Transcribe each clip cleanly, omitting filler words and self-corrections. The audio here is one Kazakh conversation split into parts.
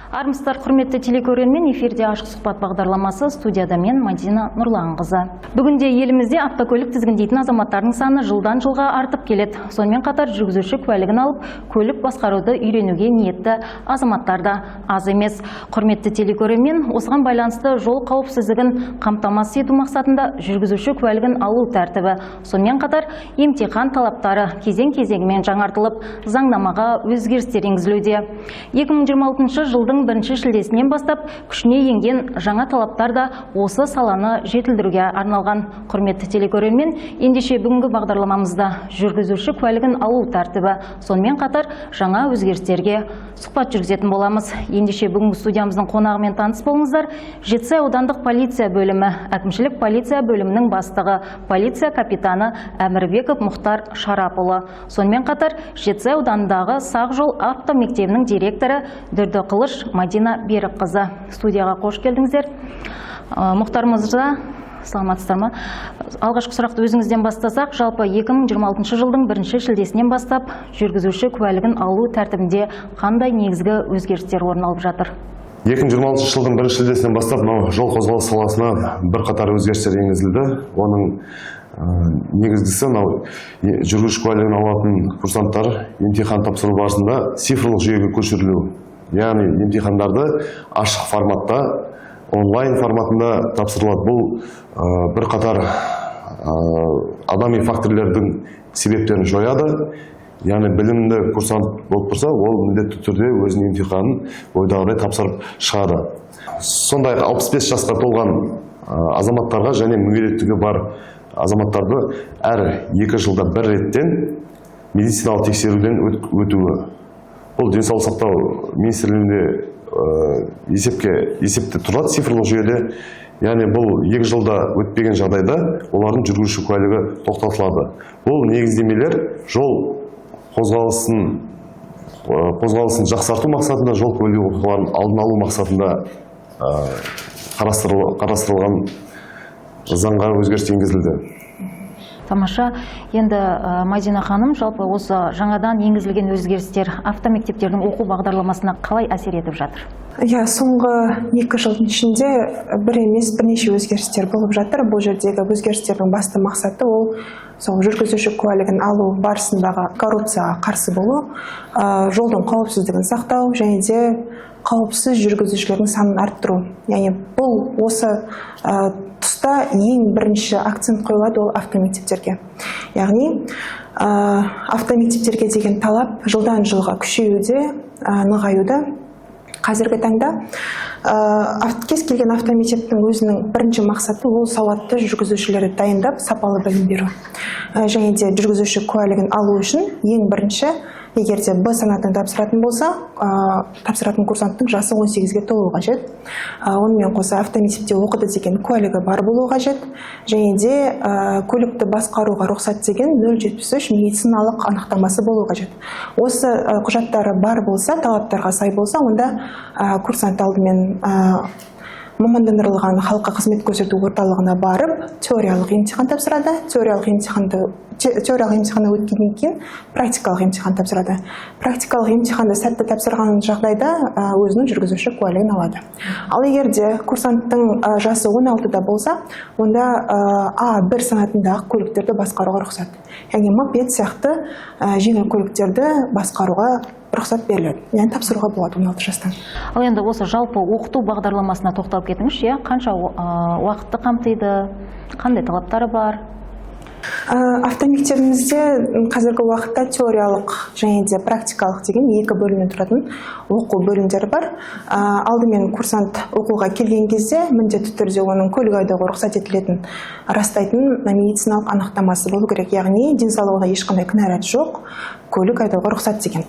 Армысыздар, құрметті телекөрермен! Эфирде «Ашық сұхбат» бағдарламасы, студияда мен, Мадина Нұрланқызы. Бүгінде елімізде автокөлік тізгіндейтін азаматтардың саны жылдан жылға артып келеді. Сонымен қатар жүргізуші куәлігін алып, көлік басқаруды үйренуге ниетті азаматтар да аз емес. Құрметті телекөрермен, осыған байланысты жол қауіпсіздігін қамтамасыз ету мақсатында жүргізуші куәлігін алу тәртібі, сонымен қатар емтихан талаптары кезең-кезеңімен жаңартылып, заңнамаға өзгерістер енгізілуде. 2026 жылдың 1 шілдесінен бастап күшіне енген жаңа талаптар да осы саланы жетілдіруге арналған. Құрметті телекөрермен, ендеше бүгінгі бағдарламамызда жүргізуші куәлігін алу тәртібі, сонымен қатар жаңа өзгерістерге сұхбат жүргізетін боламыз. Ендеше бүгінгі студиямыздың қонағымен таныс болыңыздар. Жетісай аудандық полиция бөлімі, әкімшілік полиция бөлімінің бастығы, полиция капитаны Әмірбеков Мұхтар Шарапұлы. Сонымен қатар Жетісай ауданындағы «Сақ жол» автомектебінің директоры Дүрдіқылыш Мадина Берікқызы. Студияға қош келдіңіздер. Мұхтар мырза, саламатсыздар ма? Алғашқы сұрақты өзіңізден бастасақ, жалпы 2026 жылдың 1 шілдесінен бастап жүргізуші куәлігін алу тәртібінде қандай негізгі өзгерістер орын алып жатыр? 2026 жылдың 1 шілдесінен бастап мынау жол қозғалыс саласына бірқатар өзгерістер енгізілді. Оның негізгісі мынау жүргізуші куәлігін алатын курсанттар емтихан тапсыру барысында цифрлық жүйеге көшірілу. Яғни емтихандарды ашық форматта, онлайн форматында тапсырылады. Бұл бірқатар адами факторлердің себептерін жояды. Яғни білімді курсант болып тұрса, ол міндетті түрде өзінің емтиханын ойдағыдай тапсырып шығады. Сондай ақ 65 жасқа толған азаматтарға және мүгедектігі бар азаматтарды әр 2 жылда бір реттен медициналық тексеруден өтуі. Бұл Денсаулық сақтау министрлігінде есепте тұрады цифрлық жүйеде. Яғни бұл 2 жылда өтпеген жағдайда олардың жүргізуші куәлігі тоқтатылады. Бұл негіздемелер жол қозғалысын жақсарту мақсатында, жол көлік оқиғаларын алдын алу мақсатында қарастырылған заңға өзгеріс енгізілді. Тамаша. Енді Мадина ханым, жалпы осы жаңадан енгізілген өзгерістер автомектептердің оқу бағдарламасына қалай әсер етіп жатыр? Иә, соңғы 2 жылдың ішінде бір емес, бірнеше өзгерістер болып жатыр. Бұл жердегі өзгерістердің басты мақсаты ол сол жүргізуші куәлігін алу барысындағы коррупцияға қарсы болу, жолдың қауіпсіздігін сақтау және де қауіпсіз жүргізушілердің санын арттыру. Яғни бұл осы тұста ең бірінші акцент қойылады ол автомектептерге. Яғни автомектептерге деген талап жылдан жылға күшеюде, нығаюда. Қазіргі таңда кез келген автомектептің өзінің бірінші мақсаты ол сауатты жүргізушілерді дайындап, сапалы білім беру. Және де жүргізуші куәлігін алу үшін ең бірінші, егер де Б санатын тапсыратын болса, тапсыратын курсанттың жасы 18-ге толуы қажет. Онымен қоса автомектепте оқыды деген куәлігі бар болуы қажет және де көлікті басқаруға рұқсат деген 073 медициналық анықтамасы болуы қажет. Осы құжаттары бар болса, талаптарға сай болса, онда курсант алдымен мамандандырылған халыққа қызмет көрсету орталығына барып, теориялық емтихан тапсырады. Теориялық емтиханнан өткеннен кейін практикалық емтихан тапсырады. Практикалық емтиханды сәтті тапсырған жағдайда өзінің жүргізуші куәлігін алады. Ал егер де курсанттың жасы 16-да болса, онда А1 санатындағы көліктерді басқаруға рұқсат, яғни мопед сияқты жеңіл көліктерді басқаруға рұқсат беріледі, яғни тапсыруға болады 16 жастан. Ал енді осы жалпы оқыту бағдарламасына тоқталып кетіңізші, иә, қанша уақытты қамтиды, қандай талаптары бар? Автомектебімізде қазіргі уақытта теориялық және де практикалық деген екі бөлімнен тұратын оқу бөлімдері бар. Алдымен курсант оқуға келген кезде міндетті түрде оның көлік айдауға рұқсат етілетін растайтын медициналық анықтамасы болу керек, яғни денсаулығына ешқандай кінәрат жоқ, көлік айдауға рұқсат деген.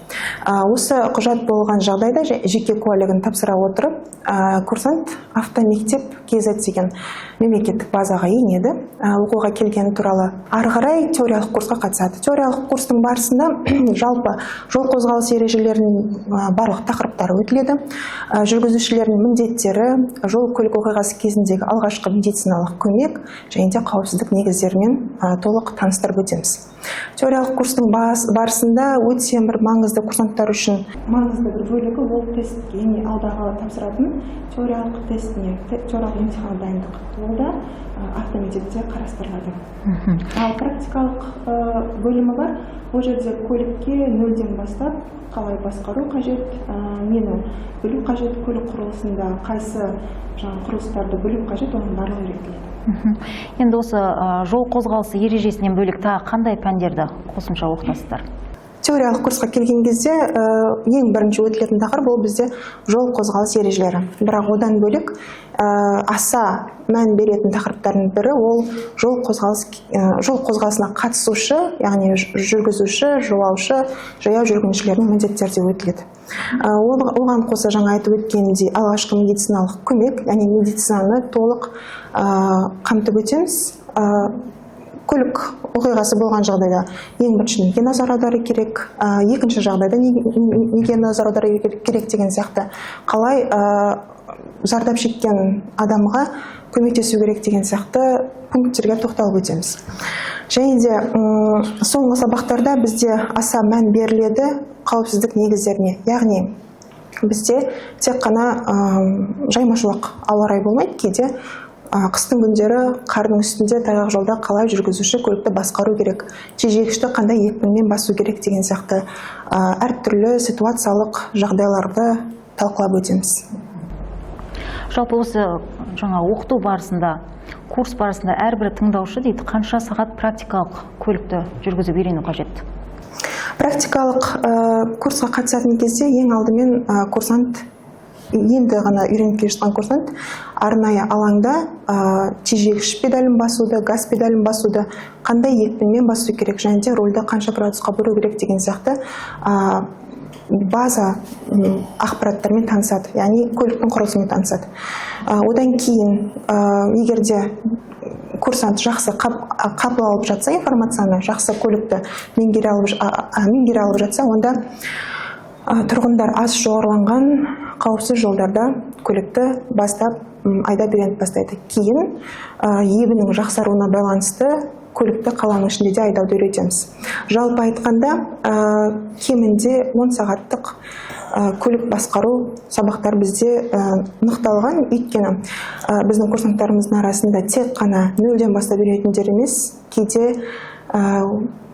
Осы құжат болған жағдайда жеке куәлігін тапсыра отырып, курсант автомектеп kz деген мемлекеттік базаға енеді. Оқуға келгені туралы арыз Ары қарай теориялық курсқа қатысады. Теориялық курстың барысында жалпы жол қозғалысы ережелерінің барлық тақырыптары өтіледі. Жүргізушілердің міндеттері, жол көлік оқиғасы кезіндегі алғашқы медициналық көмек және де қауіпсіздік негіздерімен толық таныстырып өтеміз. Теориялық курстың барысында өте бір маңызды, курсанттар үшін маңызды бір бөлігі ол тест, яғни алдағы тапсыратын теориялық тестіне, теориялық емтиханға дайындық. Ол да автомектепте қарастырылады. Ал практикалық бөлімі бар. Ол жерде көлікке нөлден бастап қалай басқару қажет, нені білу қажет, көлік құрылысында қайсы жаңа құрылыстарды білу қажет, оның барлығы үйретіледі. Енді осы жол қозғалысы ережесінен бөлек тағы қандай пәндерді қосымша оқытасыздар? Теориялық курсқа келген кезде ең бірінші өтілетін тақырып ол бізде жол қозғалыс ережелері. Бірақ одан бөлек аса мән беретін тақырыптардың бірі ол жол қозғалысына қатысушы, яғни жүргізуші, жолаушы, жаяу жүргіншілердің міндеттері де өтіледі. Оған қоса жаңа айтып өткенімдей алғашқы медициналық көмек, яғни медицинаны толық қамтып өтеміз. Көлік оқиғасы болған жағдайда ең бірінші неге назар аудару керек, екінші жағдайда неге назар аудару керек деген сияқты, қалай зардап шеккен адамға көмектесу керек деген сияқты пункттерге тоқталып өтеміз. Және де соңғы сабақтарда бізде аса мән беріледі қауіпсіздік негіздеріне, яғни бізде тек қана жаймашуақ ауа райы болмайды, кейде қыстың күндері қардың үстінде тайғақ жолда қалай жүргізуші көлікті басқару керек, тежегішті қандай екпінмен басу керек деген сияқты әртүрлі ситуациялық жағдайларды талқылап өтеміз. Жалпы осы жаңа оқыту барысында, курс барысында әрбір тыңдаушы дейді қанша сағат практикалық көлікті жүргізіп үйрену қажет? Практикалық курсқа қатысатын кезде ең алдымен курсант, енді ғана үйреніп келе жатқан курсант арнайы алаңда тежегіш педалін басуды, газ педалін басуды, қандай екпінмен басу керек және де рульді қанша градусқа бұру керек деген сияқты база ақпараттармен танысады, яғни көліктің құрылысымен танысады. Одан кейін егер де курсант жақсы қабыл алып жатса информацияны, жақсы көлікті меңгере алып жатса, онда тұрғындар аз шоғырланған қауіпсіз жолдарда көлікті бастап, айдап үйреніп бастайды. Кейін ебінің жақсаруына байланысты көлікті қаланың ішінде де айдауды үйретеміз. Жалпы айтқанда, кемінде 10 сағаттық көлік басқару сабақтар бізде нықталған. Өйткені біздің курсанттарымыздың арасында тек қана нөлден бастап үйретіндер емес, кейде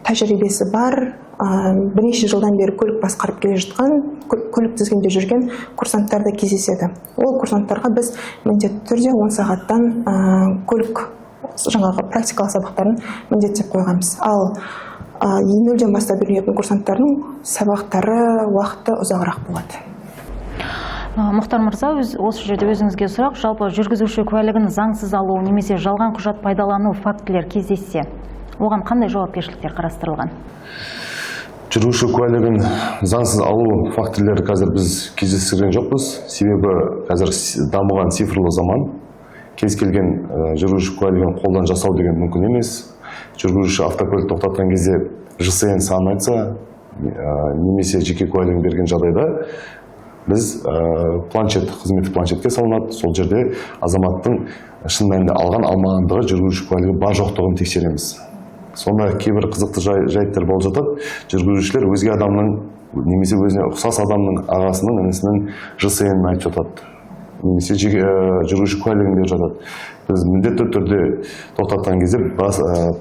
тәжірибесі бар, бірнеше жылдан бері көлік басқарып келе жатқан, көлік тізгінде жүрген курсанттар да кездеседі. Ол курсанттарға біз міндетті түрде 10 сағаттан көлік жаңағы практикалық сабақтарын міндеттеп қойғанбыз. Ал нөлден бастап үйренетін курсанттардың сабақтары уақыты ұзағырақ болады. Мұхтар мырза, осы жерде өзіңізге сұрақ. Жалпы жүргізуші куәлігін заңсыз алу немесе жалған құжат пайдалану фактілер кездессе, оған қандай жауапкершіліктер қарастырылған? Жүргізуші куәлігін заңсыз алу фактілері қазір біз кездестірген жоқпыз. Себебі қазір дамыған цифрлы заман. Кез келген жүргізуші куәлігін қолдан жасау деген мүмкін емес. Жүргізуші автокөлік тоқтатқан кезде ЖСН санын айтса, немесе жеке куәлігін берген жағдайда біз планшет, қызметтік планшетке салынады. Сол жерде азаматтың шын мәнінде алған алмағандығы, жүргізуші куәлігі бар жоқтығын тексереміз. Сонда кейбір қызықты жайттар болып жатады. Жүргізушілер өзге адамның немесе өзіне ұқсас адамның ағасының, інісінің ЖСН-ін айтып жатады. Немесе жеке жүргізуші куәлігін беріп жатады. Біз міндетті түрде тоқтатқан кезде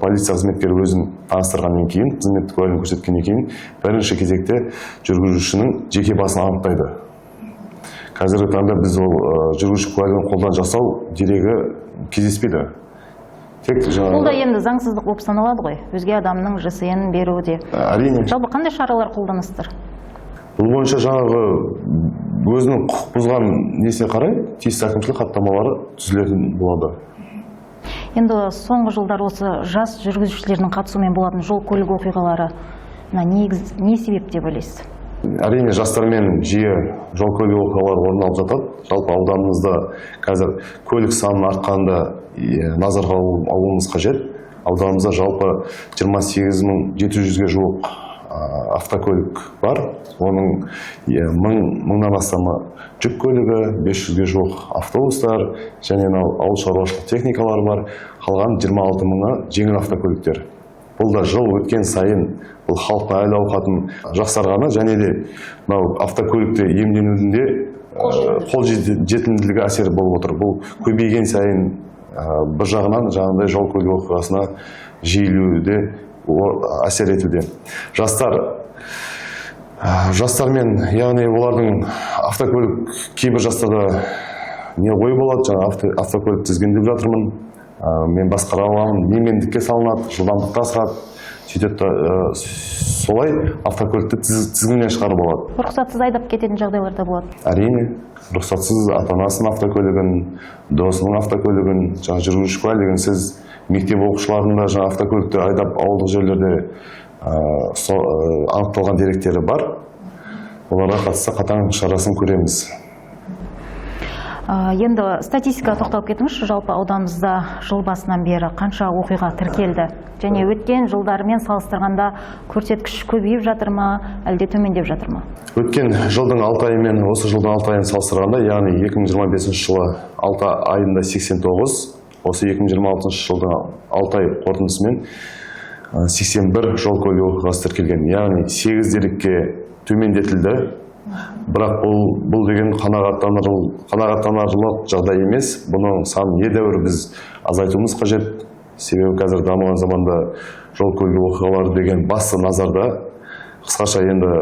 полиция қызметкері өзін таныстырғаннан кейін, қызметтік куәлігін көрсеткеннен кейін бірінші кезекте жүргізушінің жеке басын анықтайды. Қазіргі таңда біз ол жүргізуші куәлігін қолдан жасау дерегі кездеспейді. Тек жаңағы Ол да енді заңсыздық болып саналады ғой, өзге адамның ЖСН-ін беруі де. Әрине. Жалпы қандай шаралар қолданасыздар? Бұл бойынша жаңағы өзінің құқық бұзған несіне қарай тиісті әкімшілік хаттамалары түзілетін болады. Енді соңғы жылдар осы жас жүргізушілердің қатысуымен болатын жол көлік оқиғалары негіз, не себеп деп ойлайсыз? Әрине, жастармен жиі жол көлік оқиғалары орын алып жатады. Жалпы ауданымызда қазір көлік санының артқанында назарға алуымыз қажет. Ауданымызда жалпы 28 700-ге жуық автокөлік бар. Оның 1000-нан астамы жүк көлігі, 500-ге жуық автобустар және мынау ауыл шаруашылық техникалары бар. Қалған 26 мыңы жеңіл автокөліктер. Бұл да жыл өткен сайын бұл халықтың әл ауқатын жақсарғаны және де мынау автокөлікті иемденудің де қол жетімділігі әсері болып отыр. Бұл көбейген сайын бір жағынан жаңағыдай жол көлік оқиғасына жиілеуі әсер етуде. Жастармен, яғни олардың автокөлік, кейбір жастарда не ой болады, жаңа автокөлік тізгіндеп жатырмын, мен басқара аламын, менмендікке салынады, жылдамдықты асырады, сөйтеді да, солай автокөлікті тізгіннен шығарып алады. Рұқсатсыз айдап кететін жағдайлар да болады. Әрине, рұқсатсыз ата анасының автокөлігін, досының автокөлігін, жаңа жүргізуші куәлігінсіз мектеп оқушыларының да жаңа автокөлікті айдап ауылдық жерлерде анықталған деректері бар. Оларға қатысты қатаң шарасын көреміз. Енді статистикаға тоқталып кетіңізші. Жалпы ауданымызда жыл басынан бері қанша оқиға тіркелді және өткен жылдармен салыстырғанда көрсеткіш көбейіп жатыр ма, әлде төмендеп жатыр ма? Өткен жылдың 6 айы мен осы жылдың 6 айын салыстырғанда, яғни 2025 жылы 6 айында 89, осы 2026 жылдың 6 ай қорытындысымен 81 жол көлік оқиғасы тіркелген, яғни 8 дерекке төмендетілді. Бірақ бұл деген қанағаттанарлық жағдай емес. Бұның санын едәуір біз азайтуымыз қажет, себебі қазір дамыған заманда жол көлік оқиғалары деген басты назарда. Қысқаша енді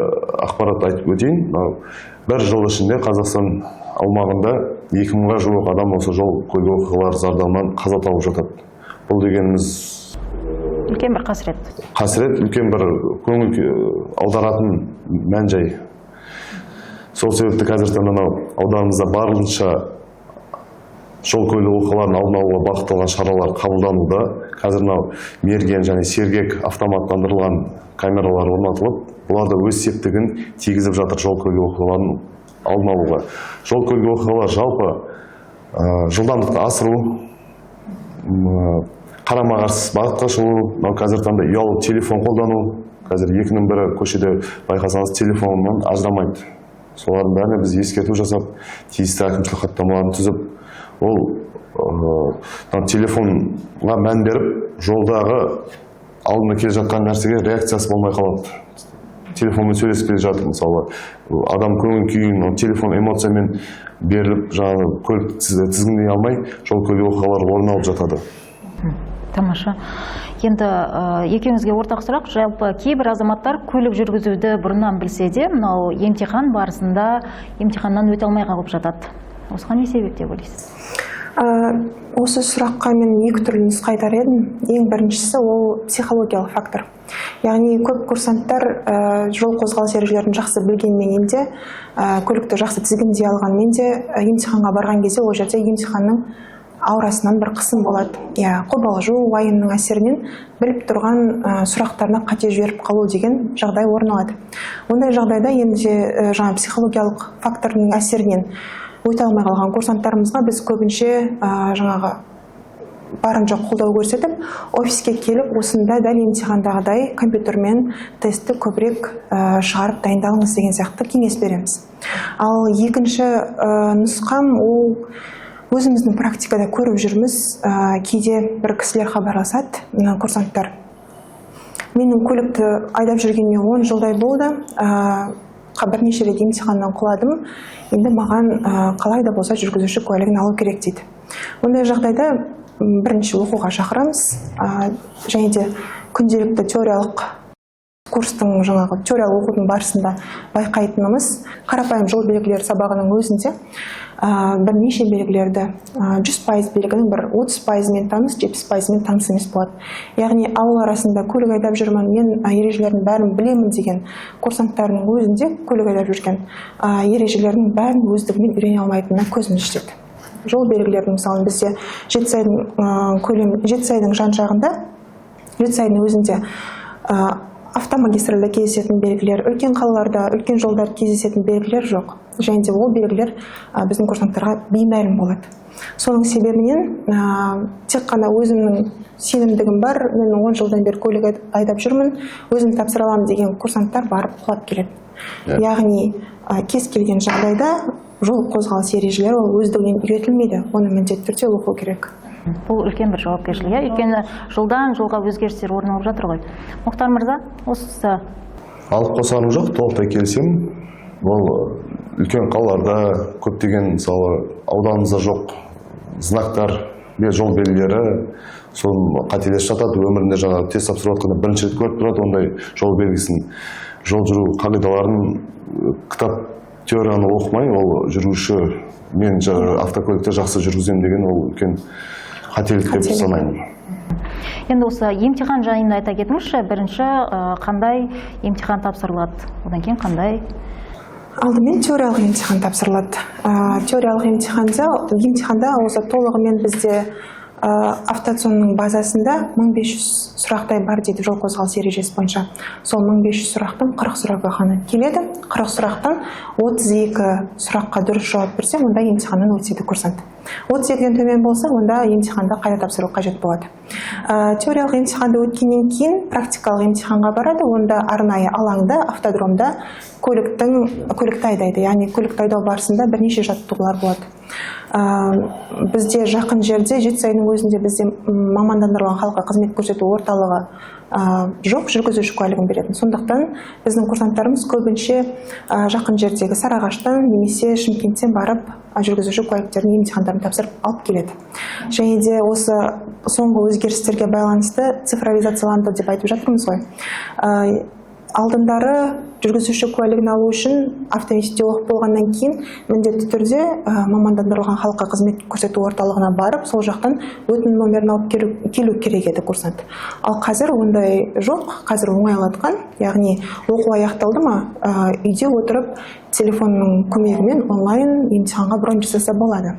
ақпарат айтып өтейін. Мынау бір жыл ішінде Қазақстан аумағында 2000-ға жуық адам осы жол көлік оқиғалары зардабынан қаза тауып жатады. Бұл дегеніміз үлкен бір қасірет. Қасірет, үлкен бір көңіл аударатын мән жай. Сол себепті қазіргі таңда мынау ауданымызда барынша жол көлік оқиғаларын алдын алуға бағытталған шаралар қабылдануда. Қазір мынау Мерген және Сергек автоматтандырылған камералар орнатылып, бұлар да өз септігін тигізіп жатыр жол көлік оқиғаларын алдын алуға. Жол көлік оқиғалары жалпы жылдамдықты асыру, қарама қарсы бағытқа шығу, мынау қазіргі таңда ұялы телефон қолдану. Қазір екінің бірі көшеде байқасаңыз, телефонынан ажырамайды. Солардың бәріне біз ескерту жасап, тиісті әкімшілік хаттамаларын түзіп, ол мынау телефонға мән беріп, жолдағы алдында келе жатқан нәрсеге реакциясы болмай қалады. Телефонмен сөйлесіп келе жатыр, мысалы, адам көңіл күйін ол телефон эмоциямен беріліп, жаңағы көлік тізгіндей алмай, жол көлік оқиғалары орын алып жатады. Тамаша. Енді екеуіңізге ортақ сұрақ. Жалпы кейбір азаматтар көлік жүргізуді бұрыннан білсе де, мынау емтихан барысында емтиханнан өте алмай қалып жатады. Осыған не себеп деп ойлайсыз? Осы сұраққа мен екі түрлі нұсқа айтар едім. Ең біріншісі ол психологиялық фактор. Яғни көп курсанттар жол қозғалыс ережелерін жақсы білгенменен де, көлікті жақсы тізгіндей алғанмен де, емтиханға барған кезде ол жерде емтиханның аурасынан бір қысым болады. Иә, қобалжу, уайымның әсерінен біліп тұрған сұрақтарына қате жіберіп қалу деген жағдай орын алады. Ондай жағдайда енді жаңа психологиялық фактордың әсерінен өте алмай қалған курсанттарымызға біз көбінше жаңағы барынша қолдау көрсетіп, офиске келіп, осында дәл емтихандағыдай компьютермен тестті көбірек шығарып дайындалыңыз деген сияқты кеңес береміз. Ал екінші нұсқам ол өзіміздің практикада көріп жүрміз. Кейде бір кісілер хабарласады, мына курсанттар: «Менің көлікті айдап жүргеніме 10 жылдай болды, бірнеше рет емтиханнан құладым, енді маған қалай да болса жүргізуші куәлігін алу керек», – дейді. Ондай жағдайда бірінші оқуға шақырамыз, және де күнделікті теориялық курстың, жаңағы теориялық оқудың барысында байқайтынымыз, қарапайым жол белгілері сабағының өзінде бірнеше белгілерді, 100% белгінің бір 30%-ымен таныс, 70%-ымен таныс емес болады. Яғни ауыл арасында көлік айдап жүрмін мен, ережелердің бәрін білемін деген курсанттардың өзінде көлік айдап жүрген ережелердің бәрін өздігімен үйрене алмайтынына көзіміз жетеді. Жол белгілерінің, мысалы, бізде Жетісайдың көлем, Жетісайдың жан жағында, Жетісайдың өзінде Автомагистральда кездесетін белгілер, үлкен қалаларда, үлкен жолдар кездесетін белгілер жоқ. Және де ол белгілер біздің курсанттарға беймәлім болады. Соның себебінен тек қана өзімнің сенімдігім бар, мен 10 жылдан бері көлік айдап жүрмін, өзім тапсыра аламын деген курсанттар барып құлап келеді. Яғни кез келген жағдайда жол қозғалыс ережелері ол өздігінен үйретілмейді, оны міндетті түрде оқу керек. Бұл үлкен бір жауапкершілік, иә? Өйткені жылдан жылға өзгерістер орын алып жатыр ғой. Мұхтар мырза, осы тұста Алып қосарым жоқ, толықтай келісемін. Ол үлкен қалаларда көптеген, мысалы, ауданымызда жоқ знактар, жол белгілері, соны қателесіп жатады. Өмірінде жаңағы тест тапсырып жатқанда бірінші рет көріп тұрады ондай жол белгісін. Жол жүру қағидаларын кітап теорияны оқымай, ол жүргізуші мен автокөлікті жақсы жүргіземін деген ол үлкен қателік деп санаймын. Енді осы емтихан жайында айта кетіңізші. Бірінші қандай емтихан тапсырылады, одан кейін қандай? Алдымен теориялық емтихан тапсырылады. Теориялық емтиханда осы толығымен бізде автоцонның базасында 1500 сұрақтай бар дейді жол қозғалыс ережесі бойынша. Сол 1500 сұрақтың 40 сұрағы ғана келеді. 40 сұрақтан 32 сұраққа дұрыс жауап берсе, онда емтиханнан өтеді курсант. 32-ден төмен болса, онда емтиханды қайта тапсыру қажет болады. Теориялық емтиханды өткеннен кейін практикалық емтиханға барады. Онда арнайы алаңда, автодромда көлікті айдайды. Яғни көлікті айдау барысында бірнеше жаттығулар болады. Бізде жақын жерде, Жетісайдың өзінде бізде мамандандырылған халыққа қызмет көрсету орталығы жоқ, жүргізуші куәлігін беретін. Сондықтан біздің курсанттарымыз көбінше жақын жердегі Сарыағаштан немесе Шымкенттен барып жүргізуші куәліктерінің емтихандарын тапсырып алып келеді. Және де осы соңғы өзгерістерге байланысты цифровизацияланды деп айтып жатырмыз ғой. Алдындары жүргізуші куәлігін алу үшін автомектепте оқып болғаннан кейін міндетті түрде мамандандырылған халыққа қызмет көрсету орталығына барып, сол жақтан өтінім номерін алып келу керек еді курсант. Ал қазір ондай жоқ, қазір оңайлатқан, яғни оқу аяқталды ма, үйде отырып телефонның көмегімен онлайн емтиханға бронь жасаса болады.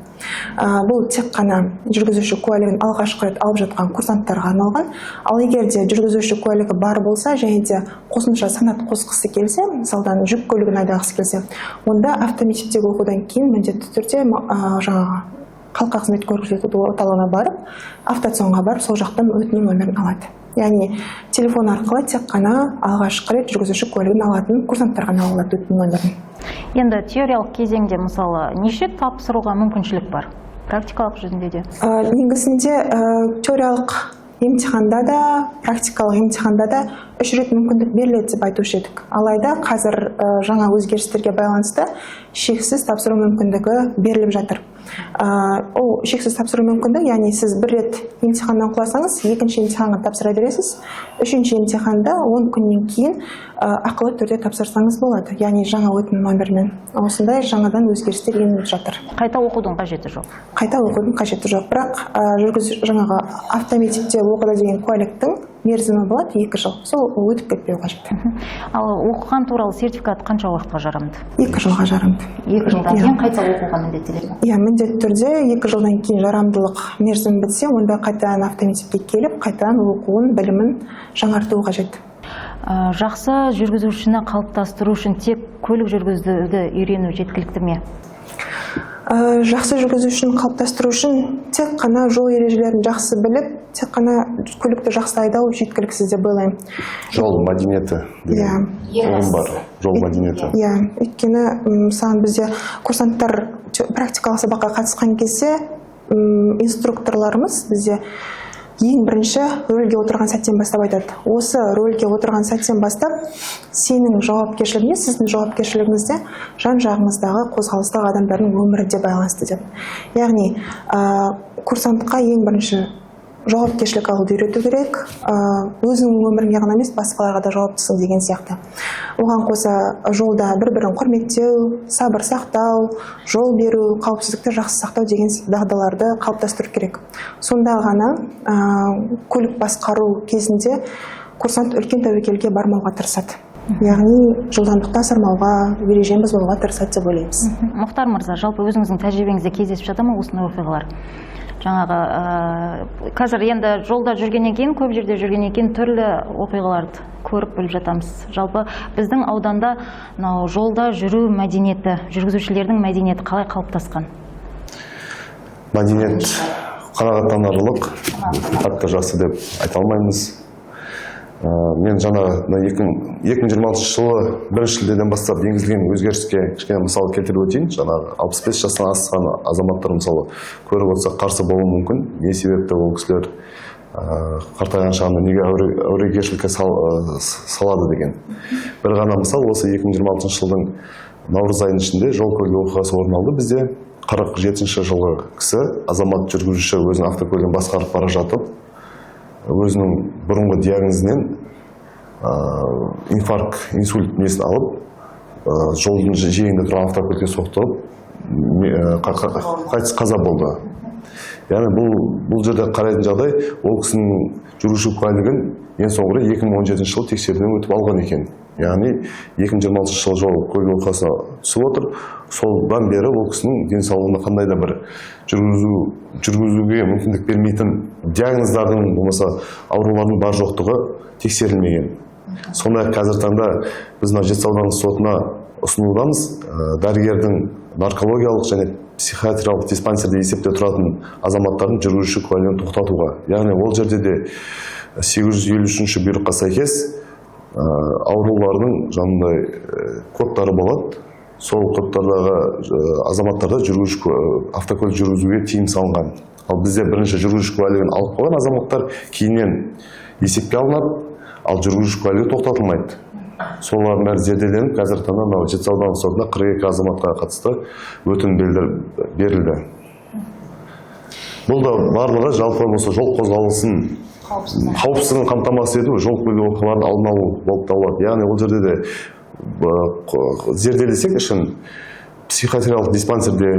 Бұл тек қана жүргізуші куәлігін алғашқы рет алып жатқан курсанттарға арналған. Ал егер де жүргізуші куәлігі бар болса және де қосымша санат қосқысы келсе, мысалдан жүк көлігін айдағысы келсе, онда автомектептегі оқудан кейін міндетті түрде жаңағы халыққа қызмет көрсету орталығына барып, автоцонға барып, сол жақтан өтінім номерін алады. Яғни телефон арқылы тек қана алғашқы рет жүргізуші куәлігін алатын курсанттар ғана ала алады өтінім номерін. Енді теориялық кезеңде, мысалы, неше тапсыруға мүмкіншілік бар? Практикалық жүзінде де? Негізінде теориялық емтиханда да, практикалық емтиханда да 3 рет мүмкіндік беріледі деп айтушы едік. Алайда қазір жаңа өзгерістерге байланысты шексіз тапсыру мүмкіндігі беріліп жатыр. Ол шексіз тапсыру мүмкіндігі, яғни сіз бір рет емтиханнан құласаңыз, екінші емтиханға тапсыра бересіз, үшінші емтиханда 10 күннен кейін ақылы түрде тапсырсаңыз болады, яғни жаңа өтінім номермен. Осындай жаңадан өзгерістер еніп жатыр. Қайта оқудың қажеті жоқ. Қайта оқудың қажеті жоқ, бірақ жаңағы автомектепте оқыды деген куәліктің мерзімі болады 2 жыл. Сол өтіп кетпеу қажет. Ал оқыған туралы сертификат қанша уақытқа жарамды? 2 жылға жарамды. 2 жылдан кейін қайта оқуға міндеттеледі ме? Иә, міндетті түрде 2 жылдан кейін жарамдылық мерзімі бітсе, онда қайтадан автомектепке келіп, қайтадан оқуын, білімін жаңартуы қажет. Жақсы жүргізушіні қалыптастыру үшін тек көлік жүргізуді үйрену жеткілікті ме? Жақсы жүргізушіні қалыптастыру үшін тек қана жол ережелерін жақсы біліп, тек қана көлікті жақсы айдау жеткіліксіз деп ойлаймын. Жол мәдениеті деген ұғым бар. Жол мәдениеті. Иә, өйткені, мысалы, бізде курсанттар практикалық сабаққа қатысқан кезде, инструкторларымыз бізде ең бірінші рөлге отырған сәттен бастап айтады. Осы рөлге отырған сәттен бастап сенің жауапкершілігіңе, сіздің жауапкершілігіңізде жан-жағыңыздағы қозғалыстағы адамдардың өмірі де байланысты деп. Яғни, курсантқа ең бірінші жауапкершілік алуды үйрету керек, өзіңнің өміріңе ғана емес, басқаларға да жауаптысың деген сияқты. Оған қоса жолда бір-бірін құрметтеу, сабыр сақтау, жол беру, қауіпсіздікті жақсы сақтау деген дағдыларды қалыптастыру керек. Сонда ғана, көлік басқару кезінде курсант үлкен тәуекелге бармауға тырысады. Яғни жылдамдықты асырмауға, ережені бұзбауға тырысады деп ойлаймыз. Мұхтар мырза, жалпы өзіңіздің тәжірибеңізде кездесіп жата ма осындай оқиғалар? Жаңағы қазір енді жолда жүргеннен кейін, көп жерде жүргеннен кейін түрлі оқиғаларды көріп біліп жатамыз. Жалпы біздің ауданда мынау жолда жүру мәдениеті, жүргізушілердің мәдениеті қалай қалыптасқан? Мәдениет қанағаттанарлық, қатты жақсы деп айта алмаймыз. Мен жаңа 2026 жылы 1 шілдеден бастап енгізілген өзгеріске кішкене мысал келтіріп өтейін. Жаңағы 65 жастан асқан азаматтар, мысалы, көріп отырса, қарсы болуы мүмкін. Не себепті ол кісілер қартайған шағында неге әурешілікке салады деген. Бір ғана мысал, осы 2026 жылдың наурыз айының ішінде жол көлік оқиғасы орын алды бізде. 47 жылғы кісі, азамат жүргізуші, өзінің автокөлігін басқарып бара жатып, өзінің бұрынғы диагнозінен инфаркт, инсульт несін алып, жолдың жиегінде тұрған автокөлікке соқтығып, қайтыс, қаза болды. Яғни бұл жерде қарайтын жағдай, ол кісінің жүргізуші куәлігін ең соңғы рет 2017 жылы тексеруден өтіп алған екен. Яғни 2026 жылы жол көлік оқиғасына түсіп отыр. Содан бері ол кісінің денсаулығында қандай да бір жүргізуге мүмкіндік бермейтін диагноздардың, болмаса аурулардың бар жоқтығы тексерілмеген. Сондай-ақ қазіргі таңда біз мына Жетісу аудандық сотына ұсынудамыз, дәрігердің наркологиялық және психиатриялық диспансерде есепте тұратын азаматтардың жүргізуші куәлігін тоқтатуға. Яғни ол жерде де 853 бұйрыққа сәйкес аурулардың жаңағыдай кодтары болады. Сол кодтардағы азаматтарда автокөлік жүргізуге тыйым салынған. Ал бізде бірінші жүргізуші куәлігін алып қойған азаматтар кейіннен есепке алынады, ал жүргізуші куәлігі тоқтатылмайды. Солардың бәрі зерделеніп, қазіргі таңда мынау Жетісу аудандық сотына 42 азаматқа қатысты өтінім берілді. Бұл да барлығы жалпы осы жол қозғалысын қауіпсіздігін қамтамасыз ету, жол көлік оқиғаларын алдын алу болып табылады. Яғни ол жерде де зерделесек үшін психиатриялық диспансерде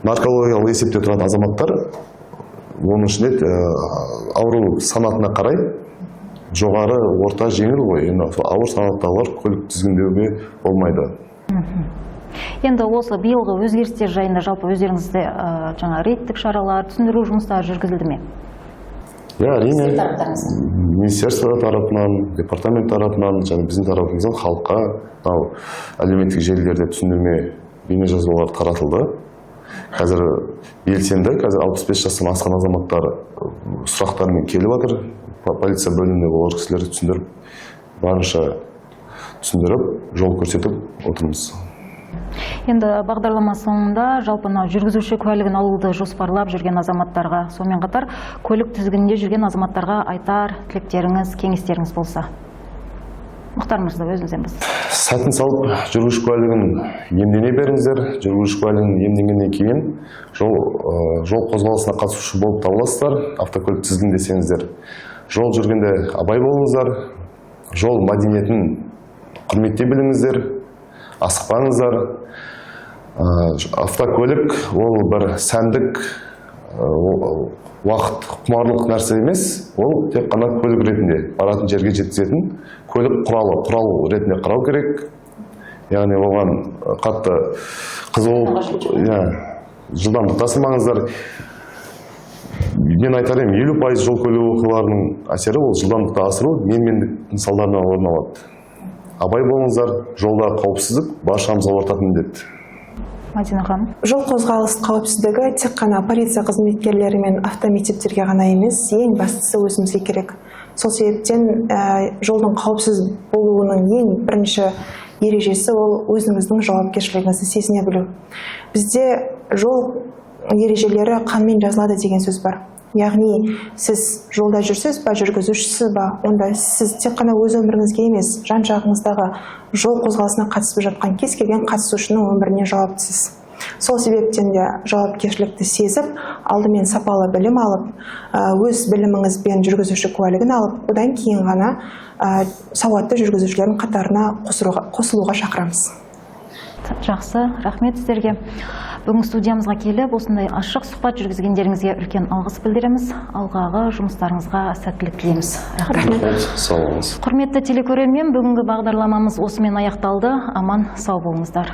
наркологиялық есепте тұратын азаматтар, оның ішінде ауру санатына қарай жоғары, орта, жеңіл ғой. Енді сол ауыр санаттағылар көлік тізгіндеуге болмайды. Енді осы биылғы өзгерістер жайында жалпы өздеріңізде жаңа рейдтік шаралар, түсіндіру жұмыстары жүргізілді ме? Иә, әрине. Министерство тарапынан, департамент тарапынан және біздің тарапымыздан халыққа мынау әлеуметтік желілерде түсіндірме бейнежазбалар таратылды. Қазір белсенді, қазір 65 жастан асқан азаматтар сұрақтармен келіп жатыр. Полиция бөліміне олар кісілерді түсіндіріп, барынша түсіндіріп, жол көрсетіп отырмыз. Енді бағдарлама соңында жалпы мынау жүргізуші куәлігін алуды жоспарлап жүрген азаматтарға, сонымен қатар көлік тізгінінде жүрген азаматтарға айтар тілектеріңіз, кеңестеріңіз болса. Мұхтар мырза, өзіңізден бастайық. Сәтін салып жүргізуші куәлігін иемдене беріңіздер. Жүргізуші куәлігін иемденгеннен кейін жол қозғалысына қатысушы болып табыласыздар, автокөлік тізгіндесеңіздер. Жол жүргенде абай болыңыздар, жол мәдениетін құрметтей біліңіздер, асықпаңыздар. Автокөлік ол бір сәндік, уақыт құмарлық нәрсе емес, ол тек қана көлік ретінде баратын жерге жеткізетін көлік құралы, құрал ретінде қарау керек. Яғни оған қатты қызығу, иә, жылдамдық тасымаңыздар. Мен айтар едім, 50% жол көлік оқиғаларының әсері ол жылдамдықты асыру менмендіктің салдарынан орын алады. Абай болыңыздар, жолда қауіпсіздік баршамызға ортақ міндет. Мадина ханым. Жол қозғалыс қауіпсіздігі тек қана полиция қызметкерлері мен автомектептерге ғана емес, ең бастысы өзімізге керек. Сол себептен жолдың қауіпсіз болуының ең бірінші ережесі ол өзіңіздің жауапкершілігіңізді сезіне білу. Бізде жол ережелері қанмен жазылады деген сөз бар. Яғни сіз жолда жүрсіз ба, жүргізушісіз ба, онда сіз тек қана өз өміріңізге емес, жан жағыңыздағы жол қозғалысына қатысып жатқан кез келген қатысушының өміріне жауаптысыз. Сол себептен де жауапкершілікті сезіп, алдымен сапалы білім алып, өз біліміңізбен жүргізуші куәлігін алып, одан кейін ғана сауатты жүргізушілердің қатарына қосылуға шақырамыз. Жақсы, рахмет сіздерге. Бүгін студиямызға келіп, осындай ашық сұхбат жүргізгендеріңізге үлкен алғыс білдіреміз. Алғағы жұмыстарыңызға сәттілік тілейміз. Рахмет. Рахмет, сау болыңыз. Құрметті телекөрермен, бүгінгі бағдарламамыз осымен аяқталды. Аман, сау болыңыздар.